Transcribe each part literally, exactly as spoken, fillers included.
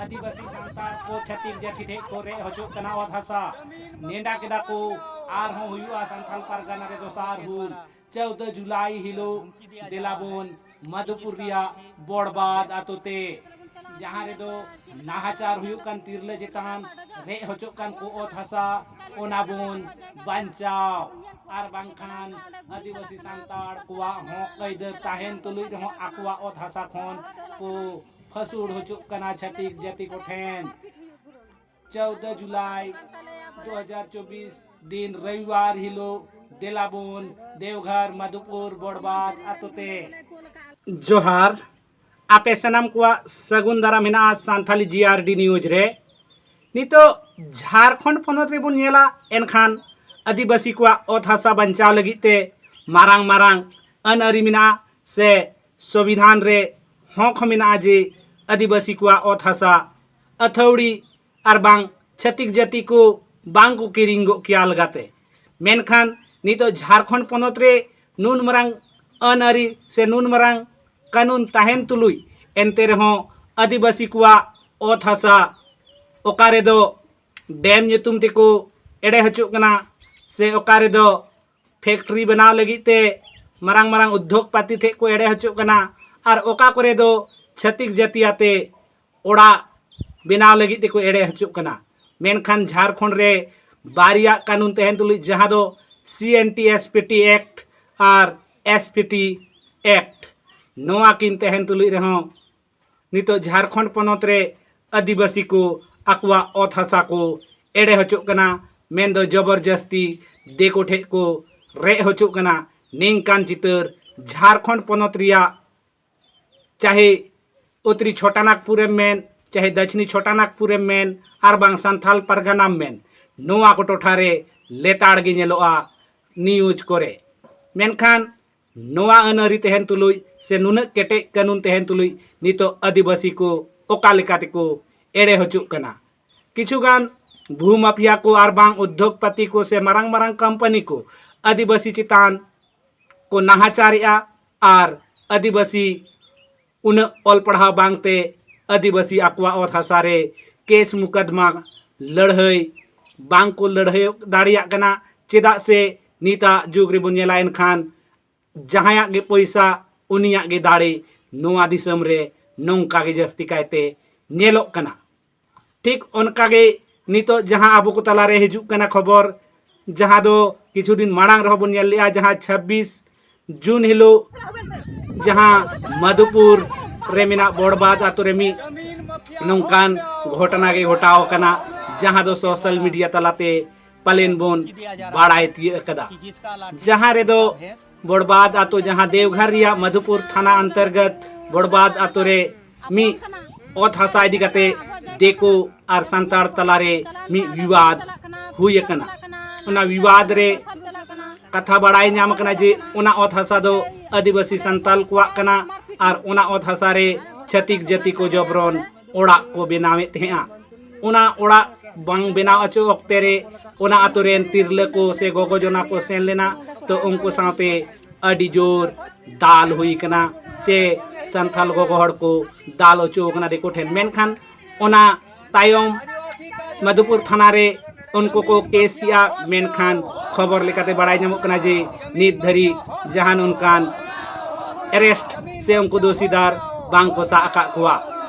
ᱟᱹᱫᱤᱵᱟᱹᱥᱤ ᱥᱟᱱᱛᱟᱲ ᱠᱚ ᱪᱷᱟᱹᱛᱤᱠ ᱡᱟᱹᱛᱤ ᱴᱷᱮᱱ ᱠᱚ ᱨᱮᱡ ᱦᱚᱪᱚᱜ ᱠᱟᱱᱟ ᱚᱛ ᱦᱟᱥᱟ᱾ ᱱᱮᱰᱟ ᱠᱮᱫᱟ ᱠᱚ ᱟᱨᱦᱚᱸ ᱦᱩᱭᱩᱜᱼᱟ ᱥᱟᱱᱛᱟᱲ ᱯᱟᱨᱜᱟᱱᱟ ᱨᱮ ᱫᱚᱥᱟᱨ ᱦᱩᱞ᱾ ᱪᱳᱣᱫᱟᱹ ᱡᱩᱞᱟᱭ ᱦᱤᱞᱳᱜ ᱫᱮᱞᱟᱵᱚᱱ ᱢᱟᱫᱷᱩᱯᱩᱨ ᱨᱮᱭᱟᱜ ᱵᱚᱲᱵᱟᱫ ᱟᱛᱳ ᱛᱮ, ᱡᱟᱦᱟᱸ ᱨᱮᱫᱚ ᱱᱟᱦᱟᱪᱟᱨ ᱦᱩᱭᱩᱜ ᱠᱟᱱ ᱛᱤᱨᱞᱟᱹ ᱪᱮᱛᱟᱱ, ᱨᱮᱡ ᱦᱚᱪᱚᱜ ᱠᱟᱱ ᱠᱚ ᱚᱛ ᱦᱟᱥᱟ, ᱚᱱᱟ ᱵᱚᱱ ᱵᱟᱧᱪᱟᱣ᱾ ᱟᱨ ᱵᱟᱝᱠᱷᱟᱱ ᱟᱹᱫᱤᱵᱟᱹᱥᱤ ᱥᱟᱱᱛᱟᱲ ᱠᱚᱣᱟᱜ ᱦᱚᱸ ᱟᱹᱭᱫᱟᱹᱨ ᱛᱟᱦᱮᱱ ᱛᱩᱞᱩᱡ ᱨᱮᱦᱚᱸ ᱟᱠᱚᱣᱟᱜ ᱚᱛ ᱦᱟᱥᱟ ᱠᱷᱚᱱ ᱠᱚ ᱯᱷᱟᱹᱥᱩᱲ ᱦᱚᱪᱚᱜ ᱠᱟᱱᱟ ᱪᱷᱟᱹᱛᱤᱠ ᱡᱟᱹᱛᱤ ᱠᱚᱴᱷᱮᱱ᱾ ᱪᱳᱣᱫᱟᱹ ᱡᱩᱞᱟᱭ ᱫᱩ ᱦᱟᱡᱟᱨ ᱪᱚᱵᱵᱤᱥ ᱫᱤᱱ ᱨᱚᱵᱤᱵᱟᱨ ᱦᱤᱞᱳᱜ ᱫᱮᱞᱟᱵᱚᱱ ᱫᱮᱣᱜᱷᱚᱨ ᱢᱟᱫᱷᱩᱯᱩᱨ ᱵᱚᱲᱵᱟᱫ ᱟᱛᱳ ᱛᱮ᱾ ᱡᱚᱦᱟᱨ, ᱟᱯᱮ ᱥᱟᱱᱟᱢ ᱠᱚᱣᱟᱜ ᱥᱟᱹᱜᱩᱱ ᱫᱟᱨᱟᱢ ᱦᱮᱱᱟᱜᱼᱟ ᱥᱟᱱᱛᱷᱟᱞᱤ ᱡᱤ ᱟᱨ ᱰᱤ ᱱᱤᱭᱩᱡᱽ ᱨᱮ᱾ ᱱᱤᱛᱚᱜ ᱡᱷᱟᱲᱠᱷᱚᱸᱰ ᱯᱚᱱᱚᱛ ᱨᱮᱵᱚᱱ ᱧᱮᱞᱟ, ᱮᱱᱠᱷᱟᱱ ᱟᱹᱫᱤᱵᱟᱹᱥᱤ ᱠᱚᱣᱟᱜ ᱚᱛ ᱦᱟᱥᱟ ᱵᱟᱧᱪᱟᱣ ᱞᱟᱹᱜᱤᱫ ᱛᱮ ᱢᱟᱨᱟᱝ ᱢᱟᱨᱟᱝ ᱟᱹᱱ ᱟᱹᱨᱤ ᱢᱮᱱᱟᱜᱼᱟ ᱥᱮ ᱥᱚᱝᱵᱤᱫᱷᱟᱱ ᱨᱮ ᱦᱚᱸᱠ ᱦᱚᱸ ᱢᱮᱱᱟᱜᱼᱟ ᱡᱮ ᱟᱹᱫᱤᱵᱟᱹᱥᱤ ᱠᱚᱣᱟᱜ ᱚᱛ ᱦᱟᱥᱟ ᱟᱹᱛᱷᱟᱹᱣᱲᱤ ᱟᱨ ᱵᱟᱝ ᱪᱷᱟᱹᱛᱤᱠ ᱡᱟᱹᱛᱤ ᱠᱚ ᱵᱟᱝ ᱠᱚ ᱠᱤᱨᱤᱧ ᱜᱚᱫ ᱠᱮᱭᱟ ᱞᱮᱠᱟᱛᱮ᱾ ᱢᱮᱱᱠᱷᱟᱱ ᱱᱤᱛᱚᱜ ᱡᱷᱟᱲᱠᱷᱚᱸᱰ ᱯᱚᱱᱚᱛ ᱨᱮ ᱱᱩᱱ ᱢᱟᱨᱟᱝ ᱟᱹᱱ ᱟᱹᱨᱤ ᱥᱮ ᱱᱩᱱ ᱢᱟᱨᱟᱝ ᱠᱟᱹᱱᱩᱱ ᱛᱟᱦᱮᱱ ᱛᱩᱞᱩᱡ, ᱮᱱᱛᱮ ᱨᱮᱦᱚᱸ ᱟᱹᱫᱤᱵᱟᱹᱥᱤ ᱠᱚᱣᱟᱜ ᱚᱛ ᱦᱟᱥᱟ ᱚᱠᱟ ᱨᱮᱫᱚ ᱰᱮᱢ ᱧᱩᱛᱩᱢ ᱛᱮᱠᱚ ᱮᱲᱮ ᱦᱚᱪᱚᱜ ᱠᱟᱱᱟ, ᱥᱮ ᱚᱠᱟ ᱨᱮᱫᱚ ᱯᱷᱮᱠᱴᱨᱤ ᱵᱮᱱᱟᱣ ᱞᱟᱹᱜᱤᱫ ᱛᱮ ᱢᱟᱨᱟᱝ ᱢᱟᱨᱟᱝ ᱩᱫᱽᱫᱳᱜᱽᱯᱟᱛᱤ ᱴᱷᱮᱱ ᱠᱚ ᱮᱲᱮ ᱦᱚᱪᱚᱜ ᱠᱟᱱᱟ, ᱟᱨ ᱚᱠᱟ ᱠᱚᱨᱮ ᱫᱚ ᱪᱷᱟᱹᱛᱤᱠ ᱡᱟᱹᱛᱤ ᱟᱛᱮ ᱚᱲᱟᱜ ᱵᱮᱱᱟᱣ ᱞᱟᱹᱜᱤᱫ ᱛᱮᱠᱚ ᱮᱲᱮ ᱦᱚᱪᱚᱜ ᱠᱟᱱᱟ᱾ ᱢᱮᱱᱠᱷᱟᱱ ᱡᱷᱟᱲᱠᱷᱚᱸᱰ ᱨᱮ ᱵᱟᱨᱭᱟ ᱠᱟᱹᱱᱩᱱ ᱛᱟᱦᱮᱱ ᱛᱩᱞᱩᱡ, ᱡᱟᱦᱟᱸ ᱫᱚ C N T S P T act ᱟᱨ ᱮᱥ ᱯᱤ ᱴᱤ ᱮᱠᱴ, ᱱᱚᱣᱟ ᱠᱤᱱ ᱛᱟᱦᱮᱱ ᱛᱩᱞᱩᱡ ᱨᱮᱦᱚᱸ ᱱᱤᱛᱚᱜ ᱡᱷᱟᱲᱠᱷᱚᱸᱰ ᱯᱚᱱᱚᱛ ᱨᱮ ᱟᱹᱫᱤᱵᱟᱹᱥᱤ ᱠᱚ ᱟᱠᱚᱣᱟᱜ ᱚᱛ ᱦᱟᱥᱟ ᱠᱚ ᱮᱲᱮ ᱦᱚᱪᱚᱜ ᱠᱟᱱᱟ, ᱢᱮᱱᱫᱚ ᱡᱚᱵᱚᱨᱡᱟᱹᱥᱛᱤ ᱫᱤᱠᱩ ᱴᱷᱮᱱ ᱠᱚ ᱨᱮᱡ ᱦᱚᱪᱚᱜ ᱠᱟᱱᱟ᱾ ᱱᱤᱝᱠᱟᱱ ᱪᱤᱛᱟᱹᱨ ᱡᱷᱟᱲᱠᱷᱚᱸᱰ ᱯᱚᱱᱚᱛ ᱨᱮᱭᱟᱜ ᱪᱟᱦᱮ ᱩᱛᱛᱚᱨᱤ ᱪᱷᱳᱴᱟᱱᱟᱜᱽᱯᱩᱨᱮᱢ ᱢᱮᱱ, ᱪᱟᱦᱮ ᱫᱟᱹᱪᱷᱱᱤ ᱪᱷᱳᱴᱟᱱᱟᱜᱽᱯᱩᱨᱮᱢ ᱢᱮᱱ, ᱟᱨ ᱵᱟᱝ ᱥᱟᱱᱛᱷᱟᱞ ᱯᱟᱨᱜᱟᱱᱟᱢ ᱢᱮᱱ, ᱱᱚᱣᱟ ᱠᱚ ᱴᱚᱴᱷᱟ ᱨᱮ ᱞᱮᱛᱟᱲ ᱜᱮ ᱧᱮᱞᱚᱜᱼᱟ ᱱᱤᱭᱩᱡᱽ ᱠᱚᱨᱮ᱾ ᱢᱮᱱᱠᱷᱟᱱ ᱱᱚᱣᱟ ᱟᱹᱱ ᱟᱹᱨᱤ ᱛᱟᱦᱮᱱ ᱛᱩᱞᱩᱡ ᱥᱮ ᱱᱩᱱᱟᱹᱜ ᱠᱮᱴᱮᱡ ᱠᱟᱹᱱᱩᱱ ᱛᱟᱦᱮᱱ ᱛᱩᱞᱩᱡ ᱱᱤᱛᱚᱜ ᱟᱹᱫᱤᱵᱟᱹᱥᱤ ᱠᱚ ᱚᱠᱟ ᱞᱮᱠᱟ ᱛᱮᱠᱚ ᱮᱲᱮ ᱦᱚᱪᱚᱜ ᱠᱟᱱᱟ? ᱠᱤᱪᱷᱩ ᱜᱟᱱ ᱵᱷᱩ ᱢᱟᱯᱷᱤᱭᱟ ᱠᱚ ᱟᱨ ᱵᱟᱝ ᱩᱫᱽᱫᱳᱜᱽᱯᱟᱹᱛᱤ ᱠᱚ ᱥᱮ ᱢᱟᱨᱟᱝ ᱢᱟᱨᱟᱝ ᱠᱳᱢᱯᱟᱱᱤ ᱠᱚ ᱟᱹᱫᱤᱵᱟᱹᱥᱤ ᱪᱮᱛᱟᱱ ᱠᱚ ᱱᱟᱦᱟᱪᱟᱨᱮᱜᱼᱟ ᱟᱨ ᱟᱹᱫᱤᱵᱟᱹᱥᱤ ᱩᱱᱟᱹᱜ ᱚᱞ ᱯᱟᱲᱦᱟᱣ ᱵᱟᱝᱛᱮ ᱟᱹᱫᱤᱵᱟᱹᱥᱤ ᱟᱠᱚᱣᱟᱜ ᱚᱛ ᱦᱟᱥᱟ ᱨᱮ ᱠᱮᱥ ᱢᱩᱠᱟᱫᱢᱟ ᱞᱟᱹᱲᱦᱟᱹᱭ ᱵᱟᱝ ᱠᱚ ᱞᱟᱹᱲᱦᱟᱹᱭ ᱫᱟᱲᱮᱭᱟᱜ ᱠᱟᱱᱟ᱾ ᱪᱮᱫᱟᱜ ᱥᱮ ᱱᱤᱛᱟᱜ ᱡᱩᱜᱽ ᱨᱮᱵᱚᱱ ᱧᱮᱞᱟ, ᱮᱱᱠᱷᱟᱱ ᱡᱟᱦᱟᱸᱭᱟᱜ ᱜᱮ ᱯᱚᱭᱥᱟ, ᱩᱱᱤᱭᱟᱜ ᱜᱮ ᱫᱟᱲᱮ, ᱱᱚᱣᱟ ᱫᱤᱥᱚᱢ ᱨᱮ ᱱᱚᱝᱠᱟ ᱜᱮ ᱡᱟᱹᱥᱛᱤ ᱠᱟᱭᱛᱮ ᱧᱮᱞᱚᱜ ᱠᱟᱱᱟ᱾ ᱴᱷᱤᱠ ᱚᱱᱠᱟ ᱜᱮ ᱱᱤᱛᱚᱜ ᱡᱟᱦᱟᱸ ᱟᱵᱚ ᱠᱚ ᱛᱟᱞᱟᱨᱮ ᱦᱤᱡᱩᱜ ᱠᱟᱱᱟ ᱠᱷᱚᱵᱚᱨ, ᱡᱟᱦᱟᱸ ᱫᱚ ᱠᱤᱪᱷᱩ ᱫᱤᱱ ᱢᱟᱲᱟᱝ ᱨᱮᱦᱚᱸ ᱵᱚᱱ ᱧᱮᱞ ᱞᱮᱜᱼᱟ, ᱡᱟᱦᱟᱸ ᱪᱷᱟᱵᱵᱤᱥ ᱡᱩᱱ ᱦᱤᱞᱳᱜ ᱡᱟᱦᱟᱸ ᱢᱟᱫᱷᱩᱯᱩᱨ ᱨᱮ ᱢᱮᱱᱟᱜ ᱵᱚᱲᱵᱟᱫ ᱟᱛᱳ ᱨᱮ ᱢᱤᱫ ᱱᱚᱝᱠᱟᱱ ᱜᱷᱚᱴᱚᱱᱟ ᱜᱮ ᱜᱷᱚᱴᱟᱣ ᱟᱠᱟᱱᱟ, ᱡᱟᱦᱟᱸ ᱫᱚ ᱥᱳᱥᱟᱞ ᱢᱤᱰᱤᱭᱟ ᱛᱟᱞᱟᱛᱮ ᱯᱟᱞᱮᱱ ᱵᱚᱱ ᱵᱟᱲᱟᱭ ᱛᱤᱭᱟᱹᱜ ᱟᱠᱟᱫᱟ, ᱡᱟᱦᱟᱸ ᱨᱮᱫᱚ ᱵᱚᱲᱵᱟᱫ ᱟᱛᱳ, ᱡᱟᱦᱟᱸ ᱫᱮᱣᱜᱷᱚᱨ ᱨᱮᱭᱟᱜ ᱢᱟᱫᱷᱩᱯᱩᱨ ᱛᱷᱟᱱᱟ ᱚᱱᱛᱚᱨᱜᱚᱛ ᱵᱚᱲᱵᱟᱫ ᱟᱛᱳ ᱨᱮ ᱢᱤᱫ ᱚᱛ ᱦᱟᱥᱟ ᱤᱫᱤ ᱠᱟᱛᱮ ᱫᱤᱠᱩ ᱟᱨ ᱥᱟᱱᱛᱟᱲ ᱛᱟᱞᱟᱨᱮ ᱢᱤᱫ ᱵᱤᱵᱟᱫ ᱦᱩᱭ ᱟᱠᱟᱱᱟ᱾ ᱚᱱᱟ ᱵᱤᱵᱟᱫ ᱨᱮ ᱠᱟᱛᱷᱟ ᱵᱟᱲᱟᱭ ᱧᱟᱢ ᱟᱠᱟᱱᱟ ᱡᱮ ᱚᱱᱟ ᱚᱛ ᱦᱟᱥᱟ ᱫᱚ ᱟᱹᱫᱤᱵᱟᱹᱥᱤ ᱥᱟᱱᱛᱟᱞ ᱠᱚᱣᱟᱜ ᱠᱟᱱᱟ ᱟᱨ ᱚᱱᱟ ᱚᱛ ᱦᱟᱥᱟ ᱨᱮ ᱪᱷᱟᱹᱛᱤᱠ ᱡᱟᱹᱛᱤ ᱠᱚ ᱡᱚᱵᱨᱚᱱ ᱚᱲᱟᱜ ᱠᱚ ᱵᱮᱱᱟᱣᱮᱫ ᱛᱟᱦᱮᱸᱜᱼᱟ᱾ ᱚᱱᱟ ᱚᱲᱟᱜ ᱵᱟᱝ ᱵᱮᱱᱟᱣ ᱚᱪᱚ ᱚᱠᱛᱮ ᱨᱮ ᱚᱱᱟ ᱟᱛᱳ ᱨᱮᱱ ᱛᱤᱨᱞᱟᱹ ᱠᱚ ᱥᱮ ᱜᱚᱜᱚ ᱡᱚᱱᱟ ᱠᱚ ᱥᱮᱱ ᱞᱮᱱᱟ, ᱛᱚ ᱩᱱᱠᱩ ᱥᱟᱶᱛᱮ ᱟᱹᱰᱤ ᱡᱳᱨ ᱫᱟᱞ ᱦᱩᱭ ᱠᱟᱱᱟ ᱥᱮ ᱥᱟᱱᱛᱟᱞ ᱜᱚᱜᱚ ᱦᱚᱲ ᱠᱚ ᱫᱟᱞ ᱚᱪᱚ ᱟᱠᱟᱱᱟ ᱫᱤᱠᱩ ᱴᱷᱮᱱ᱾ ᱢᱮᱱᱠᱷᱟᱱ ᱚᱱᱟ ᱛᱟᱭᱚᱢ ᱢᱟᱫᱷᱩᱯᱩᱨ ᱛᱷᱟᱱᱟ ᱨᱮ ᱩᱱᱠᱩ ᱠᱚ ᱠᱮᱥ ᱠᱮᱜᱼᱟ, ᱢᱮᱱᱠᱷᱟᱱ ᱠᱷᱚᱵᱚᱨ ᱞᱮᱠᱟᱛᱮ ᱵᱟᱲᱟᱭ ᱧᱟᱢᱚᱜ ᱠᱟᱱᱟ ᱡᱮ ᱱᱤᱛ ᱫᱷᱟᱹᱨᱤᱡ ᱡᱟᱦᱟᱱ ᱚᱱᱠᱟᱱ ᱮᱨᱮᱥᱴ ᱥᱮ ᱩᱱᱠᱩ ᱫᱳᱥᱤᱫᱟᱨ ᱵᱟᱝ ᱠᱚ ᱥᱟᱵ ᱟᱠᱟᱫ ᱠᱚᱣᱟ᱾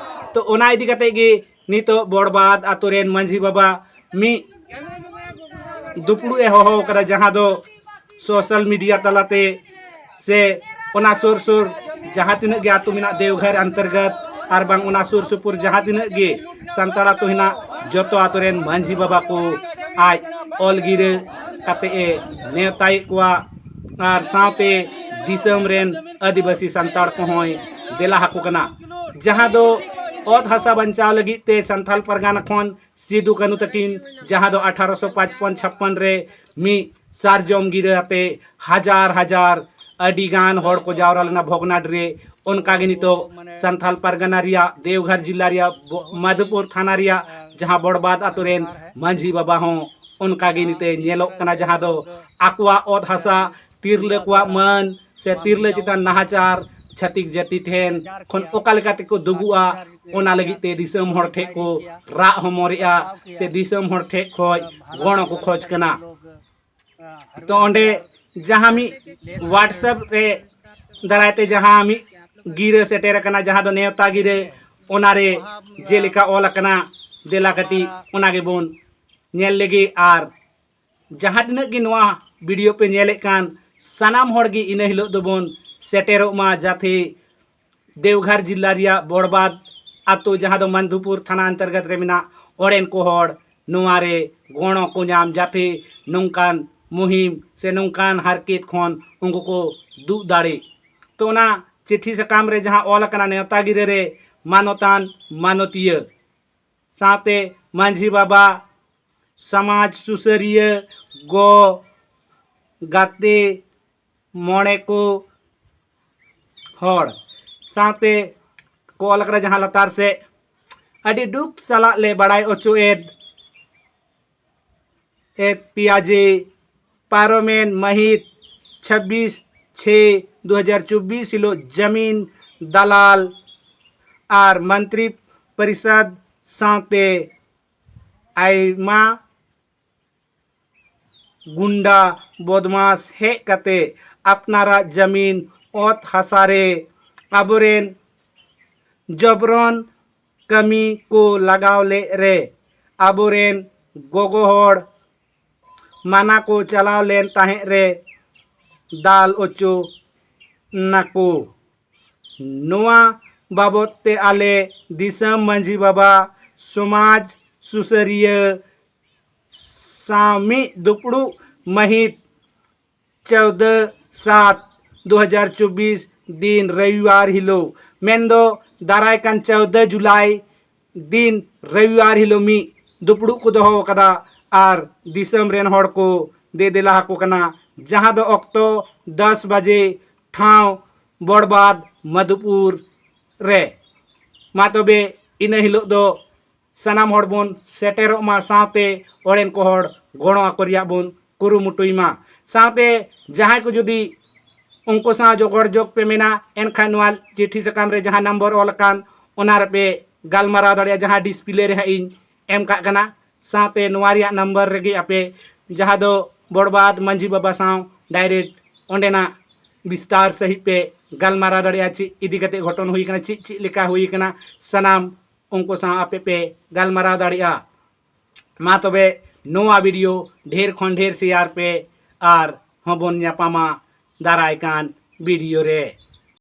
ᱛᱚ ᱚᱱᱟ ᱤᱫᱤ ᱠᱟᱛᱮ ᱜᱮ ᱱᱤᱛᱚᱜ ᱵᱚᱲᱵᱟᱫ ᱟᱛᱳ ᱨᱮᱱ ᱢᱟᱹᱡᱷᱤ ᱵᱟᱵᱟ ᱢᱤᱫ ᱫᱩᱯᱲᱩᱵ ᱮ ᱦᱚᱦᱚ ᱟᱠᱟᱫᱟ, ᱡᱟᱦᱟᱸ ᱫᱚ ᱥᱳᱥᱟᱞ ᱢᱤᱰᱤᱭᱟ ᱛᱟᱞᱟᱛᱮ ᱥᱮ ᱚᱱᱟ ᱥᱩᱨ ᱥᱩᱨ ᱡᱟᱦᱟᱸ ᱛᱤᱱᱟᱹᱜ ᱜᱮ ᱟᱹᱛᱩ ᱢᱮᱱᱟᱜ ᱫᱮᱣᱜᱷᱚᱨ ᱚᱱᱛᱚᱨᱜᱚᱛ ᱟᱨ ᱵᱟᱝ ᱚᱱᱟ ᱥᱩᱨ ᱥᱩᱯᱩᱨ ᱡᱟᱦᱟᱸ ᱛᱤᱱᱟᱹᱜ ᱜᱮ ᱥᱟᱱᱛᱟᱲ ᱟᱹᱛᱩ ᱦᱮᱱᱟᱜ, ᱡᱚᱛᱚ ᱟᱹᱛᱩ ᱨᱮᱱ ᱢᱟᱹᱡᱷᱤ ᱵᱟᱵᱟ ᱠᱚ ᱟᱡ ᱚᱞ ᱜᱤᱨᱟᱹ ᱠᱟᱛᱮ ᱮ ᱱᱮᱣᱛᱟᱭᱮᱫ ᱠᱚᱣᱟ ᱟᱨ ᱥᱟᱶᱛᱮ ᱫᱤᱥᱚᱢ ᱨᱮᱱ ᱟᱹᱫᱤᱵᱟᱹᱥᱤ ᱥᱟᱱᱛᱟᱲ ᱠᱚᱦᱚᱸᱭ ᱫᱮᱞᱟ ᱟᱠᱚ ᱠᱟᱱᱟ, ᱡᱟᱦᱟᱸ ᱫᱚ ᱚᱛ ᱦᱟᱥᱟ ᱵᱟᱧᱪᱟᱣ ᱞᱟᱹᱜᱤᱫ ᱛᱮ ᱥᱟᱱᱛᱟᱞ ᱯᱟᱨᱜᱟᱱᱟ ᱠᱷᱚᱱ ᱥᱤᱫᱩ ᱠᱟᱹᱱᱩ ᱛᱟᱹᱠᱤᱱ, ᱡᱟᱦᱟᱸ ᱫᱚ ᱟᱴᱷᱟᱨᱚᱥᱚ ᱯᱟᱸᱪᱯᱚᱱ ᱪᱷᱟᱯᱯᱚᱱ ᱨᱮ ᱢᱤᱫ ᱥᱟᱨᱡᱚᱢ ᱜᱤᱨᱟᱹ ᱟᱛᱮ ᱦᱟᱡᱟᱨ ᱦᱟᱡᱟᱨ ᱟᱹᱰᱤ ᱜᱟᱱ ᱦᱚᱲ ᱠᱚ ᱡᱟᱣᱨᱟ ᱞᱮᱱᱟ ᱵᱷᱚᱜᱽᱱᱟᱰᱤ ᱨᱮ᱾ ᱚᱱᱠᱟ ᱜᱮ ᱱᱤᱛᱚᱜ ᱥᱟᱱᱛᱟᱞ ᱯᱟᱨᱜᱟᱱᱟ ᱨᱮᱭᱟᱜ ᱫᱮᱣᱜᱷᱚᱨ ᱡᱤᱞᱟ ᱨᱮᱭᱟᱜ ᱵᱚ-, ᱢᱟᱫᱷᱩᱯᱩᱨ ᱛᱷᱟᱱᱟ ᱨᱮᱭᱟᱜ ᱡᱟᱦᱟᱸ ᱵᱚᱲᱵᱟᱫ ᱟᱛᱳ ᱨᱮᱱ ᱢᱟᱹᱡᱷᱤ ᱵᱟᱵᱟ ᱦᱚᱸ ᱚᱱᱠᱟ ᱜᱮ ᱱᱤᱛᱚᱜ ᱧᱮᱞᱚᱜ ᱠᱟᱱᱟ, ᱡᱟᱦᱟᱸ ᱫᱚ ᱟᱠᱚᱣᱟᱜ ᱚᱛ ᱦᱟᱥᱟ, ᱛᱤᱨᱞᱟᱹ ᱠᱚᱣᱟᱜ ᱢᱟᱹᱱ ᱥᱮ ᱛᱤᱨᱞᱟᱹ ᱪᱮᱛᱟᱱ ᱱᱟᱦᱟᱪᱟᱨ, ᱪᱷᱟᱹᱛᱤᱠ ᱡᱟᱹᱛᱤ ᱴᱷᱮᱱ ᱠᱷᱚᱱ ᱚᱠᱟ ᱞᱮᱠᱟ ᱛᱮᱠᱚ ᱫᱩᱜᱩᱜᱼᱟ, ᱚᱱᱟ ᱞᱟᱹᱜᱤᱫ ᱛᱮ ᱫᱤᱥᱚᱢ ᱦᱚᱲ ᱴᱷᱮᱱ ᱠᱚ ᱨᱟᱜ ᱦᱚᱢᱚᱨᱮᱜᱼᱟ ᱥᱮ ᱫᱤᱥᱚᱢ ᱦᱚᱲ ᱴᱷᱮᱱ ᱠᱷᱚᱱ ᱜᱚᱲᱚ ᱠᱚ ᱠᱷᱚᱡᱽ ᱠᱟᱱᱟ᱾ ᱛᱚ ᱚᱸᱰᱮ ᱡᱟᱦᱟᱸ ᱢᱤᱫ WhatsApp ᱨᱮ ᱫᱟᱨᱟᱭ ᱛᱮ ᱡᱟᱦᱟᱸ ᱢᱤᱫ ᱜᱤᱨᱟᱹ ᱥᱮᱴᱮᱨ ᱟᱠᱟᱱᱟ, ᱡᱟᱦᱟᱸ ᱫᱚ ᱱᱮᱣᱛᱟ ᱜᱤᱨᱟᱹ, ᱚᱱᱟᱨᱮ ᱡᱮᱞᱮᱠᱟ ᱚᱞ ᱟᱠᱟᱱᱟ, ᱫᱮᱞᱟ ᱠᱟᱹᱴᱤᱡ ᱚᱱᱟ ᱜᱮᱵᱚᱱ ᱧᱮᱞ ᱞᱮᱜᱮ᱾ ᱟᱨ ᱡᱟᱦᱟᱸ ᱛᱤᱱᱟᱹᱜ ᱜᱮ ᱱᱚᱣᱟ video ᱯᱮ ᱧᱮᱞᱮᱫ ᱠᱟᱱ, ᱥᱟᱱᱟᱢ ᱦᱚᱲ ᱜᱮ ᱤᱱᱟᱹ ᱦᱤᱞᱳᱜ ᱫᱚᱵᱚᱱ ᱥᱮᱴᱮᱨᱚᱜ ᱢᱟ, ᱡᱟᱛᱮ ᱫᱮᱣᱜᱷᱟᱨ ᱡᱤᱞᱟ ᱨᱮᱭᱟᱜ ᱵᱚᱲᱵᱟᱫ ᱟᱛᱳ, ᱡᱟᱦᱟᱸ ᱫᱚ ᱢᱟᱱᱫᱷᱩᱯᱩᱨ ᱛᱷᱟᱱᱟ ᱚᱱᱛᱚᱨᱜᱚᱛ ᱨᱮ ᱢᱮᱱᱟᱜ, ᱚᱸᱰᱮᱱ ᱠᱚ ᱦᱚᱲ ᱱᱚᱣᱟ ᱨᱮ ᱜᱚᱲᱚ ᱠᱚ ᱧᱟᱢ, ᱡᱟᱛᱮ ᱱᱚᱝᱠᱟᱱ ᱢᱩᱦᱤᱢ ᱥᱮ ᱱᱚᱝᱠᱟᱱ ᱦᱟᱨᱠᱮᱛ ᱠᱷᱚᱱ ᱩᱱᱠᱩ ᱠᱚ ᱫᱩᱜ ᱫᱟᱲᱮᱜ᱾ ᱛᱚ ᱚᱱᱟ ᱪᱤᱴᱷᱤ ᱥᱟᱠᱟᱢ ᱨᱮ ᱡᱟᱦᱟᱸ ᱚᱞ ᱟᱠᱟᱱᱟ, ᱱᱮᱣᱛᱟ ᱜᱤᱨᱟᱹ ᱨᱮ ᱢᱟᱱᱚᱛᱟᱱ ᱢᱟᱱᱚᱛᱤᱭᱟᱹ ᱥᱟᱶᱛᱮ ᱢᱟᱹᱡᱷᱤ ᱵᱟᱵᱟ, ᱥᱚᱢᱟᱡᱽ ᱥᱩᱥᱟᱹᱨᱤᱭᱟᱹ, ᱜᱚ, ᱜᱟᱛᱮ, ᱢᱚᱬᱮ ᱠᱚ ᱦᱚᱲ ᱥᱟᱶᱛᱮ ᱠᱚ ᱚᱞ ᱟᱠᱟᱫᱟ, ᱡᱟᱦᱟᱸ ᱞᱟᱛᱟᱨ ᱥᱮᱫ ᱟᱹᱰᱤ ᱫᱩᱠ ᱥᱟᱞᱟᱜ ᱞᱮ ᱵᱟᱲᱟᱭ ᱦᱚᱪᱚᱭᱮᱫ ᱮᱫ ᱯᱮᱭᱟ ᱡᱮ ᱯᱟᱨᱚᱢᱮᱱ ᱢᱟᱹᱦᱤᱛ ᱪᱷᱟᱵᱵᱤᱥ ᱪᱷᱮ ᱫᱩ ᱦᱟᱡᱟᱨ ᱪᱚᱵᱵᱤᱥ ᱦᱤᱞᱳᱜ ᱡᱟᱢᱤᱱ ᱫᱟᱞᱟᱞ ᱟᱨ ᱢᱚᱱᱛᱨᱤ ᱯᱚᱨᱤᱥᱚᱫᱽ ᱥᱟᱶᱛᱮ ᱟᱭᱢᱟ ᱜᱩᱱᱰᱟ ᱵᱚᱫᱢᱟᱥ ᱦᱮᱡ ᱠᱟᱛᱮ ᱟᱯᱱᱟᱨᱟᱜ ᱡᱟᱢᱤᱱ ᱚᱛ ᱦᱟᱥᱟ ᱨᱮ ᱟᱵᱚᱨᱮᱱ ᱡᱚᱵᱨᱚᱱ ᱠᱟᱹᱢᱤ ᱠᱚ ᱞᱟᱜᱟᱣ ᱞᱮᱫ ᱨᱮ ᱟᱵᱚᱨᱮᱱ ᱜᱚᱜᱚ ᱦᱚᱲ ᱢᱟᱱᱟ ᱠᱚ ᱪᱟᱞᱟᱣ ᱞᱮᱱ ᱛᱟᱦᱮᱸᱫ ᱨᱮ ᱫᱟᱞ ᱚᱪᱚ ᱱᱟᱠᱚ᱾ ᱱᱚᱣᱟ ᱵᱟᱵᱚᱛ ᱛᱮ ᱟᱞᱮ ᱫᱤᱥᱚᱢ ᱢᱟᱹᱡᱷᱤ ᱵᱟᱵᱟ, ᱥᱚᱢᱟᱡᱽ ᱥᱩᱥᱟᱹᱨᱤᱭᱟᱹ ᱥᱟᱶ ᱢᱤᱫ ᱫᱩᱯᱲᱩᱵ ᱢᱟᱹᱦᱤᱛ ᱪᱳᱫᱽᱫᱚ ᱥᱟᱛ ᱫᱩ ᱦᱟᱡᱟᱨ ᱪᱚᱵᱵᱤᱥ ᱫᱤᱱ ᱨᱚᱵᱤᱵᱟᱨ ᱦᱤᱞᱳᱜ, ᱢᱮᱱᱫᱚ ᱫᱟᱨᱟᱭ ᱠᱟᱱ ᱪᱳᱫᱽᱫᱚ ᱡᱩᱞᱟᱭ ᱫᱤᱱ ᱨᱚᱵᱤᱵᱟᱨ ᱦᱤᱞᱳᱜ ᱢᱤᱫ ᱫᱩᱯᱲᱩᱵ ᱠᱚ ᱫᱚᱦᱚ ᱟᱠᱟᱫᱟ᱾ ᱟᱨ ᱫᱤᱥᱚᱢ ᱨᱮᱱ ᱦᱚᱲ ᱠᱚ ᱫᱮ ᱫᱮᱞᱟ ᱟᱠᱚ ᱠᱟᱱᱟ, ᱡᱟᱦᱟᱸ ᱫᱚ ᱚᱠᱛᱚ ᱫᱚᱥ ᱵᱟᱡᱮ, ᱴᱷᱟᱶ ᱵᱚᱲᱵᱟᱫ ᱢᱟᱫᱷᱩᱯᱩᱨ ᱨᱮ᱾ ᱢᱟ ᱛᱚᱵᱮ ᱤᱱᱟᱹ ᱦᱤᱞᱳᱜ ᱫᱚ ᱥᱟᱱᱟᱢ ᱦᱚᱲ ᱵᱚᱱ ᱥᱮᱴᱮᱨᱚᱜ ᱢᱟ, ᱥᱟᱶᱛᱮ ᱚᱸᱰᱮᱱ ᱠᱚ ᱦᱚᱲ ᱜᱚᱲᱚ ᱟᱠᱚ ᱨᱮᱭᱟᱜ ᱵᱚᱱ ᱠᱩᱨᱩᱢᱩᱴᱩᱭ ᱢᱟ᱾ ᱥᱟᱶᱛᱮ ᱡᱟᱦᱟᱸᱭ ᱠᱚ ᱡᱩᱫᱤ ᱩᱱᱠᱩ ᱥᱟᱶ ᱡᱚᱜᱚᱲ ᱡᱳᱜᱽ ᱯᱮ ᱢᱮᱱᱟ, ᱮᱱᱠᱷᱟᱱ ᱱᱚᱣᱟ ᱪᱤᱴᱷᱤ ᱥᱟᱠᱟᱢ ᱨᱮ ᱡᱟᱦᱟᱸ ᱱᱟᱢᱵᱟᱨ ᱚᱞ ᱟᱠᱟᱱ, ᱚᱱᱟ ᱨᱮᱯᱮ ᱜᱟᱞᱢᱟᱨᱟᱣ ᱫᱟᱲᱮᱭᱟᱜᱼᱟ, ᱡᱟᱦᱟᱸ ᱰᱤᱥᱯᱞᱮ ᱨᱮ ᱦᱟᱸᱜ ᱤᱧ ᱮᱢ ᱠᱟᱜ ᱠᱟᱱᱟ᱾ ᱥᱟᱶᱛᱮ ᱱᱚᱣᱟ ᱨᱮᱭᱟᱜ ᱱᱟᱢᱵᱟᱨ ᱨᱮᱜᱮ ᱟᱯᱮ ᱡᱟᱦᱟᱸ ᱫᱚ ᱵᱚᱲᱵᱟᱫ ᱢᱟᱹᱡᱷᱤ ᱵᱟᱵᱟ ᱥᱟᱶ ᱰᱟᱭᱨᱮᱠᱴ ᱚᱸᱰᱮᱱᱟᱜ ᱵᱤᱥᱛᱟᱨ ᱥᱟᱺᱦᱤᱡ ᱯᱮ ᱜᱟᱞᱢᱟᱨᱟᱣ ᱫᱟᱲᱮᱭᱟᱜᱼᱟ, ᱪᱮᱫ ᱤᱫᱤ ᱠᱟᱛᱮ ᱜᱷᱚᱴᱚᱱ ᱦᱩᱭ ᱠᱟᱱᱟ, ᱪᱮᱫ ᱪᱮᱫ ᱞᱮᱠᱟ ᱦᱩᱭ ᱠᱟᱱᱟ, ᱥᱟᱱᱟᱢ ᱩᱱᱠᱩ ᱥᱟᱶ ᱟᱯᱮ ᱯᱮ ᱜᱟᱞᱢᱟᱨᱟᱣ ᱫᱟᱲᱮᱭᱟᱜᱼᱟ᱾ ᱢᱟ ᱛᱚᱵᱮ ᱱᱚᱣᱟ ᱵᱷᱤᱰᱤᱭᱳ ᱰᱷᱮᱨ ᱠᱷᱚᱱ ᱰᱷᱮᱨ ᱥᱮᱭᱟᱨ ᱯᱮ, ᱟᱨ ᱦᱚᱸᱵᱚᱱ ᱧᱟᱯᱟᱢᱟ ᱫᱟᱨᱟᱭ ᱠᱟᱱ ᱵᱷᱤᱰᱤᱭᱳ ᱨᱮ᱾